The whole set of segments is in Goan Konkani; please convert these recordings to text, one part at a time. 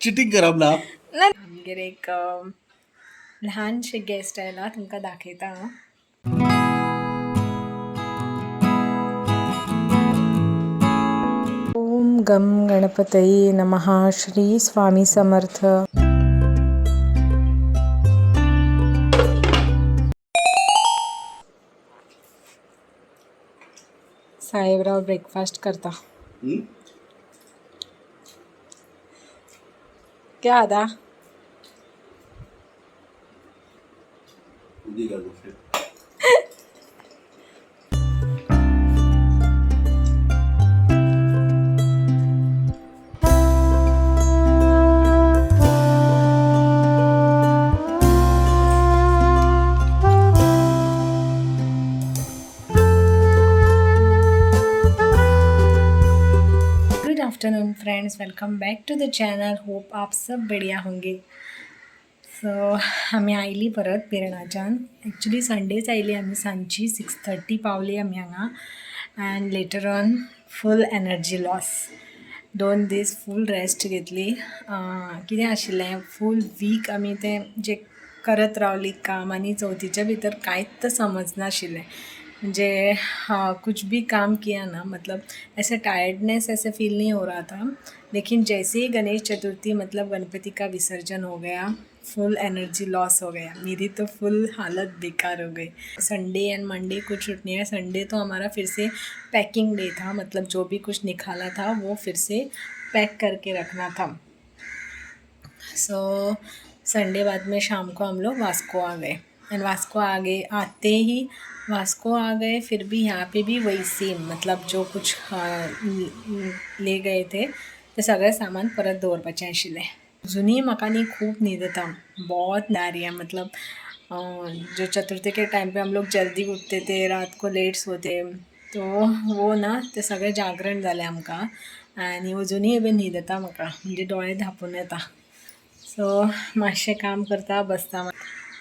चिटिंग करप ना. आमगेर एक ल्हानशे गेस्ट आयला, तुमकां दाखयता हांव. ओम गम गणपतये नमः. श्री स्वामी समर्थ. साहेबराव ब्रेकफास्ट करता. क्या आता? Good afternoon friends, welcome back to the channel. Hope आप सब बढ़िया होंगे. सो आमी आयली परत पिरणाच्यान. एक्चुली संडेच आयली आमी. सांजची 6:30 पावली आमी हांगा and later on full energy loss. 2 दीस फूल रेस्ट घेतली. कितें आशिल्लें, फूल वीक आमी तें जें करत रावली काम आनी चवथीच्या भितर कांयच समजनाशिल्लें. म्हणजे हाँ, कुछ भी काम किया ना, मतलब ऐसे टायर्डनेस ऐसे फील नहीं हो रहा था, लेकिन जैसे ही गणेश चतुर्थी, मतलब गणपति का विसर्जन हो गया, फुल एनर्जी लॉस हो गया. मेरी तो फुल हालत बेकार हो गई. संडे एंड मंडे कुछ छुट नहीं है. संडे तो हमारा फिर से पैकिंग डे था, मतलब जो भी कुछ निकाला था वो फिर से पैक करके रखना था. सो संडे बाद में शाम को हम लोग वास्को आ गए एंड वास्को आ गए, आते ही वास्को आ गए, फिर भी यहाँ पे भी वही सेम, मतलब जो कुछ ले गए थे ते सगळें सामान परत दवरपाचें आशिल्लें. अजुनूय म्हाका न्ही खूब न्हीद येता, बहुत आ रही है. मतलब जो चतुर्थी के टाइम पे हम लोग जल्दी उठते थे, रात को लेट सोते, तो वो ना ते सगळें जागरण जालें आमकां आनी अजुनूय बी न्हीद येता म्हाका, म्हणजे दोळे धांपून येता. सो मातशें काम करता, बसता.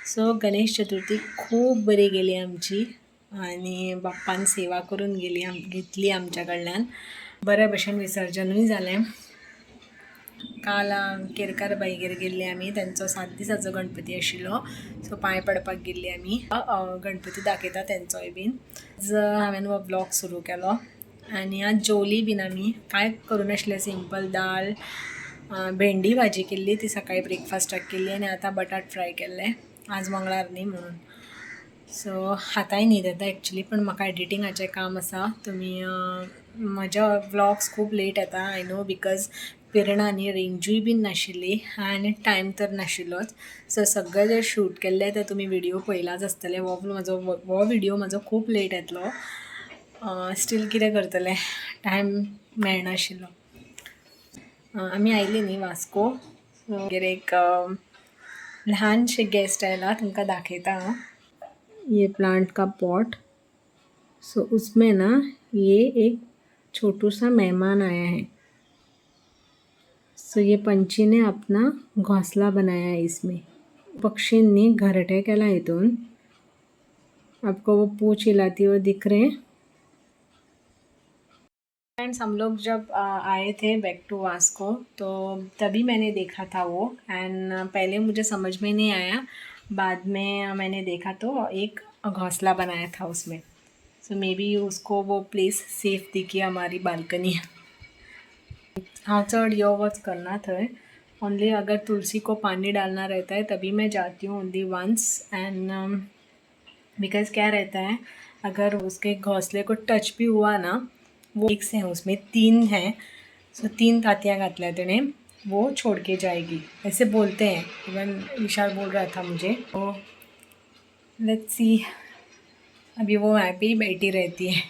सो गणेश चतुर्थी खूब बरी गेली आमची आनी बाप्पान सेवा करून गेली आम घेतली आमच्या कडल्यान. बरे भशेन विसर्जनूय जालें. काल केरकार बाईगेर गेल्ले आमी. तेंचो 7 दिसाचो गणपती आशिल्लो, सो पांय पडपाक गेल्ली आमी. गणपती दाखयता तेंचोय बीन. आज हांवें हो ब्लॉग सुरू केलो आनी आज जेवली बीन आमी. कांय करूं नाशिल्लें, सिंपल दाल, भेंडी भाजी केल्ली, ती सकाळी ब्रेकफास्टाक केल्ली आनी आतां बटाट फ्राय केल्ले. आज मंगळार न्ही म्हणून. सो आतांय न्हीद येता एक्चुली, पण म्हाका एडिटिंगाचें काम आसा. तुमी म्हज्या व्लॉग्स खूब लेट येता, I know, because Pirna न्ही रेंजूय बीन नाशिल्ली आनी टायम तर नाशिल्लोच. सो सगळें जे शूट केल्लें ते तुमी व्हिडियो पळयलाच आसतले. हो म्हजो हो व्हिडियो म्हजो खूब लेट येतलो. स्टील कितें करतलें, टायम मेळनाशिल्लो. आमी आयली न्ही वास्को, सो मागीर एक ल्हानशे गेस्ट आयला, तुमकां दाखयता हांव. ये प्लांट का पॉट, सो उसमें ना ये एक छोटू सा मेहमान आया है. सो ये पंछी ने अपना घोंसला बनाया है इसमें. पक्षींनी घरटे केला हितून. आपको वो पूंछ हिलाती हुए दिख रहे हैं. फ्रेंड्स, हम लोग जब आए थे बैक टू वास्को, तो तभी मैंने देखा था वो एंड पहले मुझे समझ में नहीं आया. बाद में मैंने देखा तो एक घोंसला बनाया था उसमें. सो मे बी उसको वो प्लेस सेफ दिखी, हमारी बालकनी. हांव चड यो वच करना थंय. ओनली अगर तुलसी को पानी डालना रहता है तभी मैं जाती हूँ, ओनली वंस. एंड because क्या रहता है, अगर उसके घोंसले को टच भी हुआ ना, वो एक से है, उसमें तीन हैं, सो तीन तातियाँ घातल्या तेणे, वो छोड़ के जाएगी, ऐसे बोलते हैं. इवन विशाल बोल रहा था मुझे. तो let's see, अभी वो वहाँ पे ही बैठी रहती है.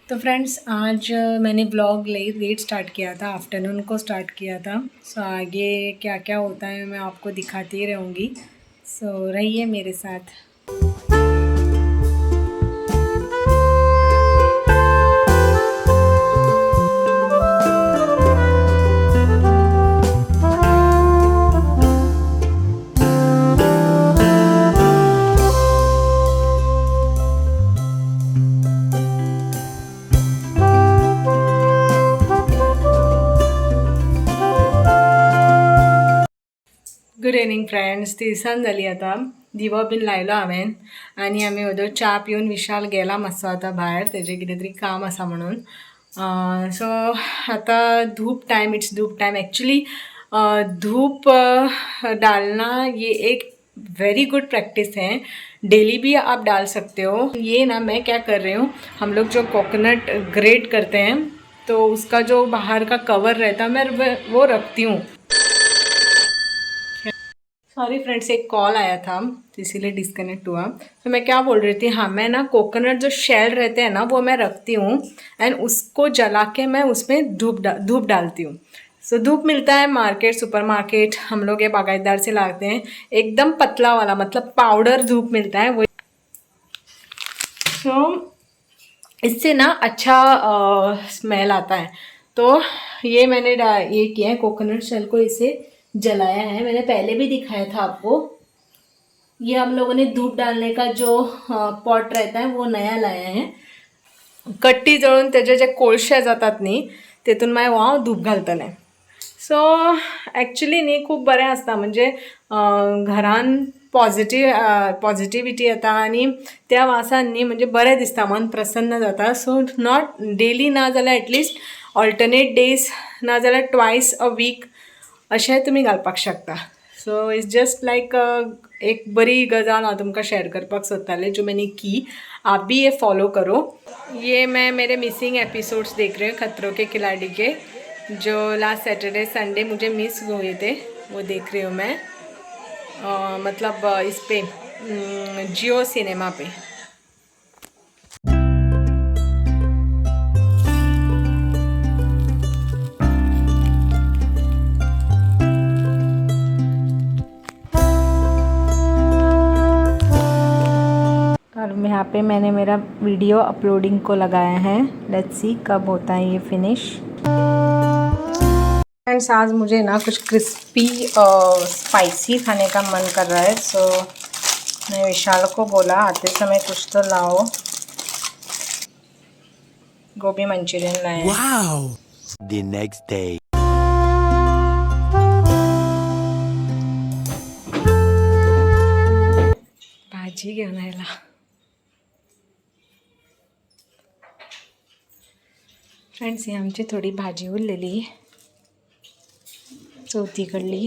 तो फ्रेंड्स, आज मैंने ब्लॉग लेट लेट स्टार्ट किया था, आफ्टरनून को स्टार्ट किया था. सो आगे क्या क्या होता है मैं आपको दिखाती ही रहूँगी. सो रहिए मेरे साथ. Good evening friends. तिनसांज जाली आतां. दिवो बीन लायलो हांवें आनी आमी वोदोळ च्या पिवन विशाल गेला मातसो आतां भायर, तेजें कितें तरी काम आसा म्हणून. सो आतां धूप टायम, it's धूप टायम. एक्चुली धूप डालना ये एक वेरी गुड प्रैक्टिस है. डेली भी आप डाल सकते हो ये ना. मैं क्या कर रही हूँ, हम लोग जो कोकोनट ग्रेट करते हैं तो उसका जो बाहर का कवर रहता है, मैं वो रखती हूँ. सॉरी फ्रेंड्स, एक कॉल आया था तो इसीलिए डिस्कनेक्ट हुआ. तो मैं क्या बोल रही थी? हाँ, मैं ना कोकोनट जो शेल रहते हैं ना, वो मैं रखती हूँ एंड उसको जला के मैं उसमें धूप डालती हूँ. सो धूप मिलता है मार्केट, सुपर मार्केट, हम लोग ये बागायतदार से लाते हैं. एकदम पतला वाला, मतलब पाउडर धूप मिलता है वो. सो इससे ना अच्छा स्मेल आता है. तो ये मैंने ये किया है, कोकोनट शेल को इसे जलाया है. मैंने पहले भी दिखाया था आपको. ये हम लोगों ने धूप डालने का जो पॉट रहता है, वो नया लाया है. कट्टी जळून तेजे जे कोळशे जातात न्ही, तेतून मागीर हांव धूप घालतलें. सो एक्चुली न्ही खूब बरें आसता, म्हणजे घरान पॉझिटिविटी येता आनी त्या वासान न्ही म्हणजे बरें दिसता, मन प्रसन्न जाता. सो not daily ना जाल्यार एटलिस्ट ऑल्टरनेट डेज, ना जाल्यार ट्वायस अ वीक अशें तुमी घालपाक शकता. सो it's just लायक एक बरी गजाल हांव तुमकां शेअर करपाक सोदतालें, जो मैंने की. आप भी ये फॉलो करो. ये मैं मेरे मिसिंग एपिसोड्स देख रही हूँ खतरों के खिलाड़ी के, जो लास्ट सैटरडे संडे मुझे मिस हुए थे, वो देख रही हूँ मैं, मतलब इस पे जियो सिनेमा पे. और यहाँ पे मैंने मेरा वीडियो अपलोडिंग को लगाया है. Let's see कब होता है ये फिनिश. फ्रेंड्स, आज मुझे ना कुछ क्रिस्पी स्पाइसी खाने का मन कर रहा है. सो मैं विशाल को बोला, आते समय कुछ तो लाओ. गोभी मंचूरियन लाए हैं. The next day. भाजी घेऊन आयला. फ्रेंड्स, ही आमची थोडी भाजी उरलेली चवथी कडली.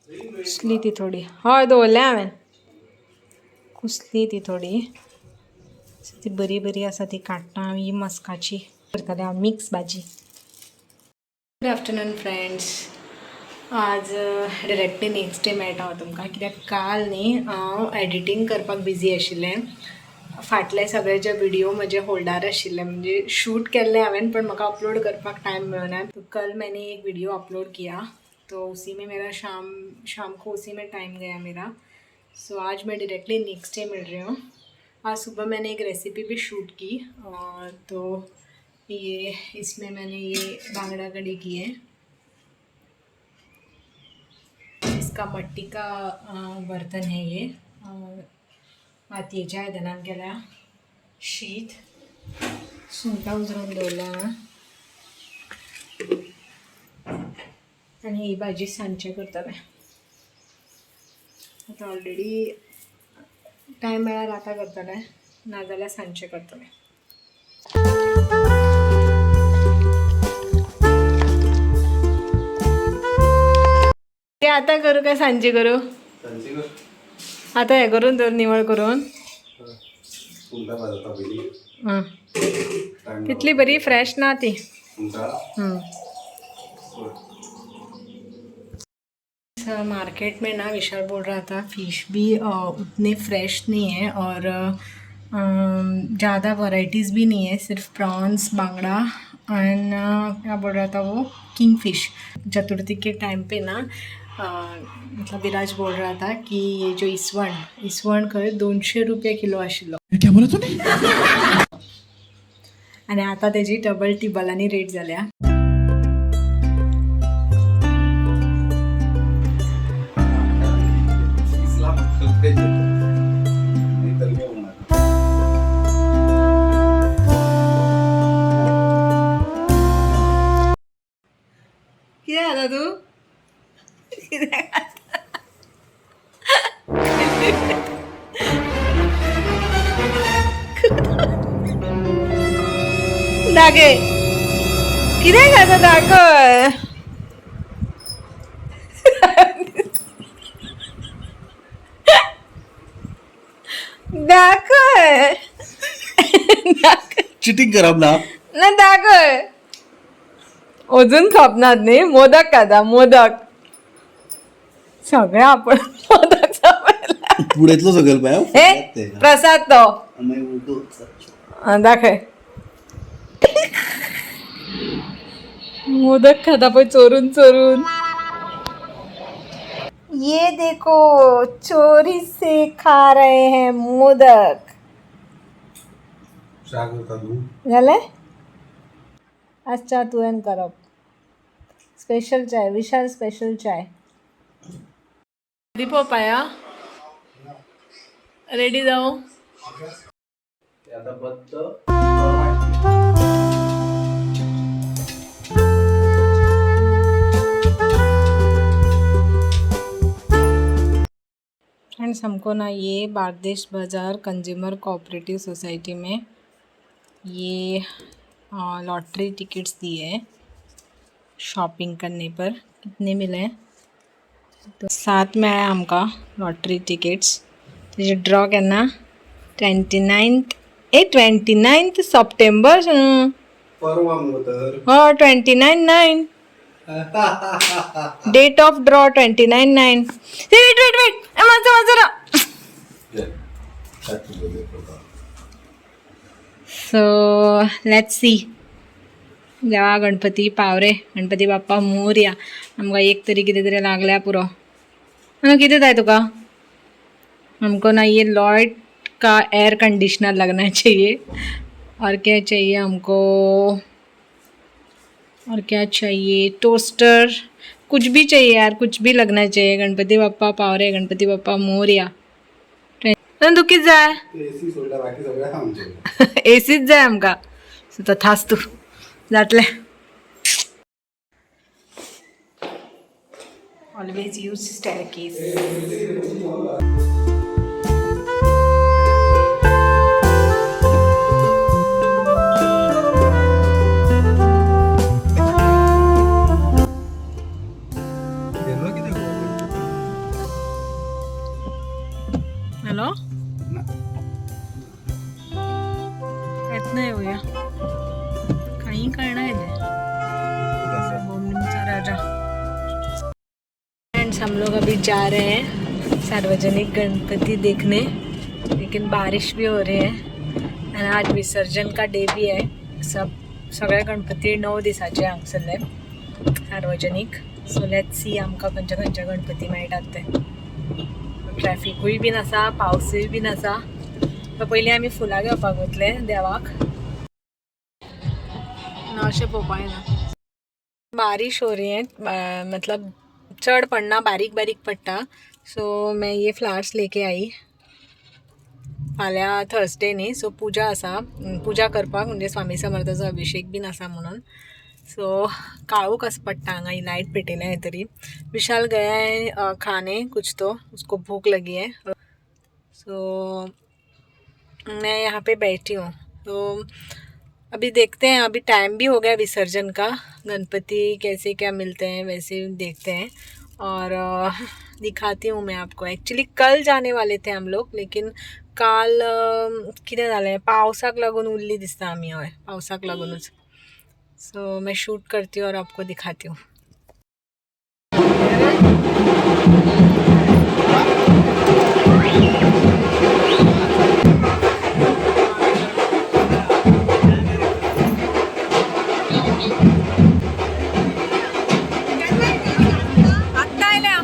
कुसली ती थोडी. हय, दवरल्या हांवें. कुसली ती थोडी. ती बरी बरी आसा ती काडटा हांव. ही मस्काची करतलें हांव, मिक्स भाजी. Good afternoon friends. आज डिरेक्टली नेक्स्ट डे मेळटा हांव तुमकां, कित्याक काल न्ही हांव एडिटींग करपाक बिजी आशिल्लें. फाटले सगळे जे व्हिडिओ म्हजे होल्डार आशिल्ले, म्हणजे शूट केल्ले हांवें, पण म्हाका अपलोड करपाक टायम मेळना. तो कल मैंने एक वीडियो अपलोड किया, तो उसी में मेरा शाम शाम को उसी में टाइम गया मेरा. सो आज मैं डायरेक्टली नेक्स्ट डे मिल रही हूँ. आज सुबह मैंने एक रेसिपी भी शूट की, तो ये इसमें मैंने ये बांगड़ा कड़ी की है. इसका मट्टी का बर्तन है ये. मातयेच्या आयदनान केल्या शीत. सुंगटां उजरोवन दवरल्या आनी ही भाजी सांजचें करतलें. आतां ऑलरेडी टायम मेळ्यार आतां करतलें, नाजाल्यार सांजचें करतलें. ते आतां करूं काय सांजचें करूं? आतां हें करून दवर, निवळ करून. आं, तितली बरी फ्रेश ना ती. मार्केट में ना विशाल बोल रहा था, फिश भी उतने फ्रेश नहीं है और ज़्यादा वैरायटीज़ भी नहीं है. सिर्फ प्रॉन्स, बांगड़ा एंड क्या बोल रहा था वो, king fish. Chaturthi K time pay ना मतलब विराज बोल रहा था कि ये जो इसवण, इसवण खंय 200 रुपया किलो आशिल्लो. क्या बोला तूने? आनी आतां तेजी डबल टिबलांनी रेट जाल्या. कितें खाता तूं? कितें खाता? दाखय कितें खाता दाखय. दाखय. चिटिंग करप ना. ना दाखय. अजून सोंपनात न्ही. मोदक खाता मोदक सगळें आपण मोदक सोंपयला. पुढेतलो सगळं पाय. हे प्रसाद तो. दाखय. मोदक खाता पळय चोरून चोरून. ये देखो, चोरी से खा रहे हैं मोदक. झाले. आज च्या तुवें करप. स्पेशल चाय, विशाल स्पेशल चाय. दीपोपाया रेडी जाऊ. फ्रेंड्स, हमको ना ये बारदेश बाज़ार कंज्यूमर कोऑपरेटिव सोसाइटी में ये लॉटरी टिकट्स दिए हैं शॉपिंग करने पर. कितने मिले हैं? तो साथ में आया आमकां लॉटरी टिकट्स. तेजे ड्रॉ केन्ना? 29th ए 29th सप्टेंबर. परवा मगो तर. हय, 29/9. Date of draw 29/9. Wait wait wait, मातसो मातसो राव. So let's see. देवा गणपती पावरे, गणपती बाप्पा मोरया. आमकां एक तरी कितें तरी लागल्या पुरो. आनी कितें जाय तुका? हमको ना ये लॉयड का एयर कंडीशनर लगना चाहिए. और क्या चाहिए हमको? और क्या चाहिए? टोस्टर, कुछ भी चाहिए यार, कुछ भी लगना चाहिए. गणपती बाप्पा पावरे, गणपती बाप्पा मोरया. दुखीत जाय. एसी सोडला, बाकी सगळं आमचे. एसीच जाय आमकां. सो तथास्तु, जातलें. Always use staircase. Hello, येत नाही येऊया. काही कळणार बोमचा राजा. फ्रेंड्स, हम लोग अभी जा रहे हैं सार्वजनिक गणपति देखने, लेकिन बारिश भी हो रही है आणि आज विसर्जन का डे भी आहे. सब सगळे गणपती 9 दिसाचे हांगसरले सार्वजनिक. सो let's see आमकां खंयचे खंयचे गणपती मेळटात ते. ट्रॅफिकूय बीन आसा, पावसूय बीन आसा. तर पयलीं आमी फुलां घेवपाक वतले देवाक. ना अशें पळोवपाक येना. बारिश हो रही है, मतलब चड पडना, बारीक बारीक पडटा. सो मैं ये फ्लावर्स लेके आई. फाल्यां थर्सडे न्ही, सो पुजा आसा. पुजा करपाक म्हणजे स्वामी समर्थाचो अभिषेक बीन आसा म्हणून. सो काळोख कसो पडटा हांगा. ही लायट पेटयल्या तरी. विशाल गया है खाने कुछ, तो उसको भूख लगी है. सो मैं यहाँ पे बैठी हूँ. तो अभी देखते हैं, अभी टाइम भी हो गया विसर्जन का. गणपति कैसे क्या मिलते हैं वैसे देखते हैं और दिखाती हूँ मैं आपको. एक्चुअली कल जाने वाले थे हम लोग, लेकिन काल कितें जालें, पावसाक लागून उरली दिसता आमी. हय, पावसाक लागूनच. सो मैं शूट करती हूँ और आपको दिखाती हूँ. आत्ता आयल्या.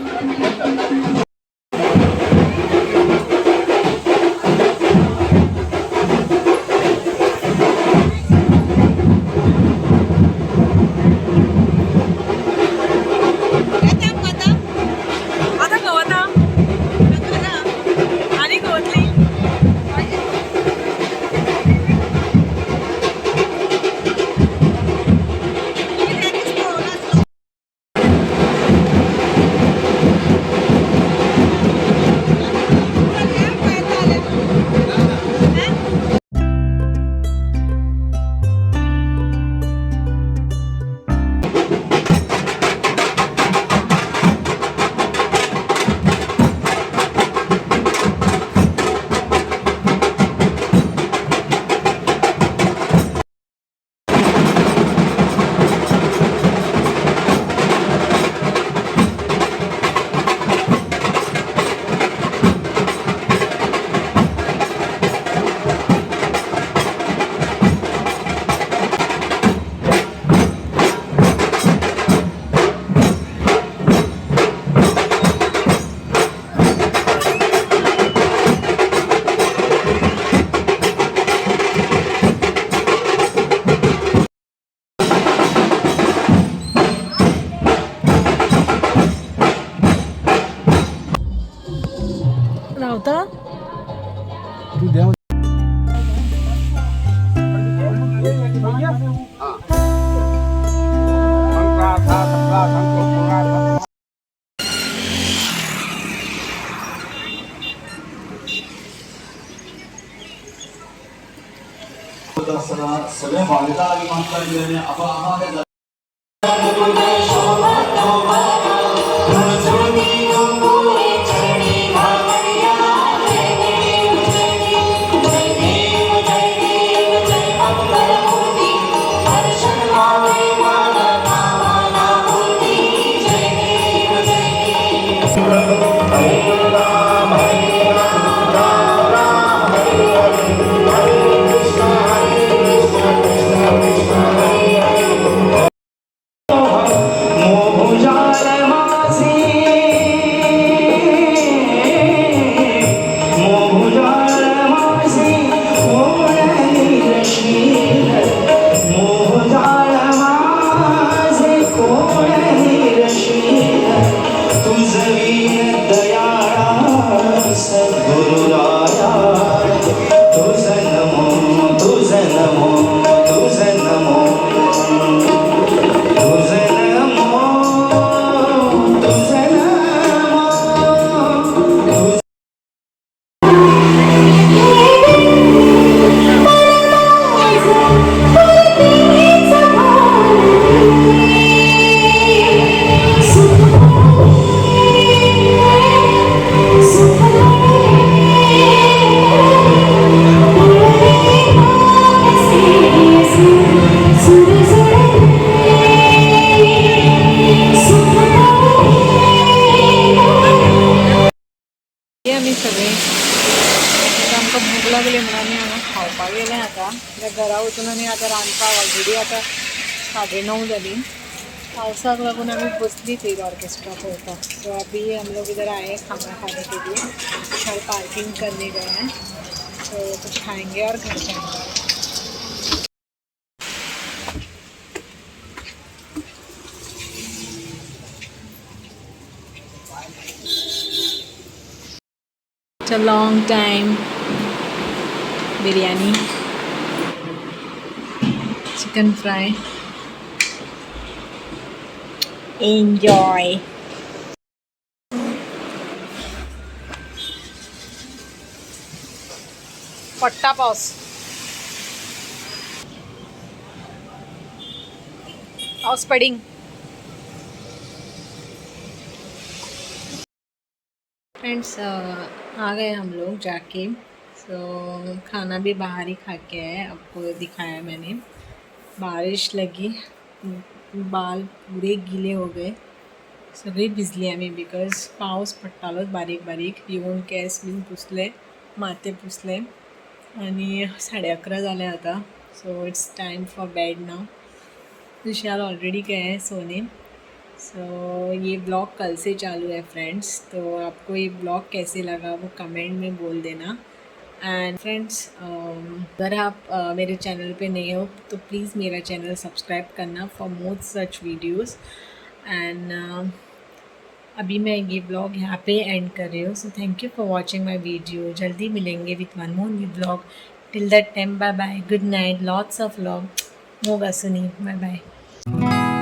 आसतना सगळ्या भाविकां लागीं मागता की आनी आपा आमी सगळे आमकां भूक लागली म्हणून आमी हांगा खावपाक गेले आतां. कित्याक घरा वचून आनी आतां रांदपाक ऑलरेडी आतां 9:30 जाली. पावसाक लागून आमी बसली थंय ऑर्केस्ट्रा पळोवपाक. सो अभी हम लोग इधर आए खाना खाने के लिए. विशाल पार्किंग करने गए हैं, तो कुछ खाएंगे और घर जाएंगे. It's a long time. Biryani, chicken fry. Enjoy. पट्टा पाऊस पाऊस पडिंग. फ्रेंड्स, आ गए हम लोग जाके. सो खाना भी बाहर ही खा के आए, आपको दिखाया मैंने. बारिश लगी, बाल पूरे गीले हो गए, सगळी भिजली आमी because पावस पडटालोच बारीक बारीक. येवन केंस बीन पुसले, माथें पुसलें आनी 11:30 जालें आतां. So it's time for bed now. Vishal already गए हैं सोने. सो ये ब्लॉग कल से चालू है फ्रेंड्स, तो आपको ये ब्लॉग कैसे लगा वो कमेंट में बोल देना. एंड फ्रेंड्स, अगर आप मेरे चैनल पे नए हो तो प्लीज़ मेरा चैनल सब्सक्राइब करना for more such videos. And अभी मैं ये ब्लॉग यहाँ पे एंड कर रही हूँ. So thank you for watching my video. जल्दी मिलेंगे with one more new blog. Till that time, bye bye, good night, lots of love. मोग असुनी. Bye bye.